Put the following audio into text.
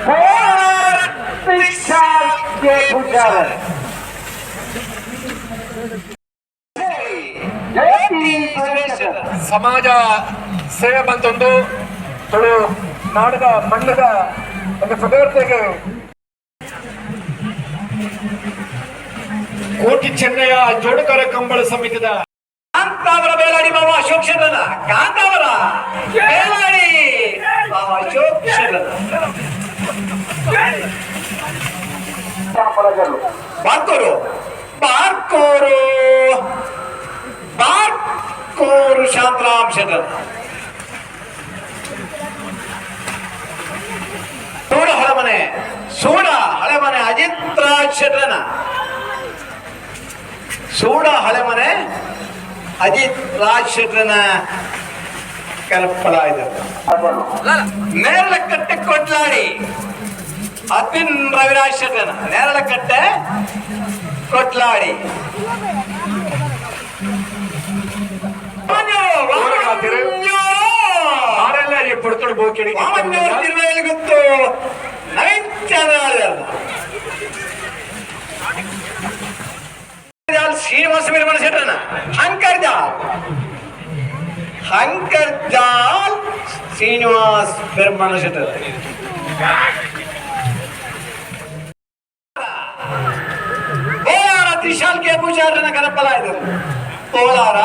Kolar Vishal K Pujar. Jayanti Suresh. ಸಮಾಜ ಸೇವೆ ಬಂತೊಂದು ತುಳು ನಾಡದ ಮಣ್ಣದ ಒಂದು ಸುಧಾರ್ತೆಗೆ ಕೋಟಿ ಚೆನ್ನಯ ಜೋಡುಕರ ಕಂಬಳ ಸಮಿತಿದ ಕಾಂತಾವರ ಬೇಲಾಡಿ ಬಾಬಾ ಅಶೋಕ್ ಶೆಟ್ಟನ. ಕಾಂತಾವರ ಬೇಲಾಡಿ ಬಾಬಾ ಅಶೋಕ್ ಶೆಟ್ಟನ. ಬಾರ್ಕೋರು ಬಾರ್ಕೋರು ಬಾರ್ಕೋರು ಶಾಂತರಾಮ್ ಶೆಟ್ಟರ್. ಸೂಡ ಹಳೆಮನೆ, ಸೂಡ ಹಳೆಮನೆ ಅಜಿತ್ ರಾಜ್ ಶೆಟ್ಟರನ. ಸೂಡ ಹಳೆಮನೆ ಅಜಿತ್ ರಾಜ್ ಶೆಟ್ಟರನ ಕಲ್ಪಲ ಇದು. ನೇರಳಕಟ್ಟೆ ಕೊಟ್ಲಾಡಿ ಅತಿನ್ ರವಿರಾಜ್ ಶೆಟ್ಟರನ. ನೇರಳಕಟ್ಟೆ ಕೊಟ್ಲಾಡಿ. ಆರೆಲ್ಲ ಪುಡ್ತುಡು ಬೋಕಿಡಿ. ವಾಮನೂರು ತಿರುವೇಲುಗುತ್ತು ನವೀನ್ ಚಂದ್ರ. ಶ್ರೀನಿವಾಸ ವೀರಮಣ ಶೆಟ್ಟರನ. ಹಂಕರ್ಜಾಲ್, ಹಂಕರ್ಜಾಲ್ ಶ್ರೀನಿವಾಸ್ ಪೆರ್ಮಣ ಶೆಟ್ಟರ್. ಕೋಲಾರ ತ್ರಿಶಾಲ್ ಕೆ ಪೂಜಾರನ ಕರಪಲ ಇದು. ಕೋಲಾರ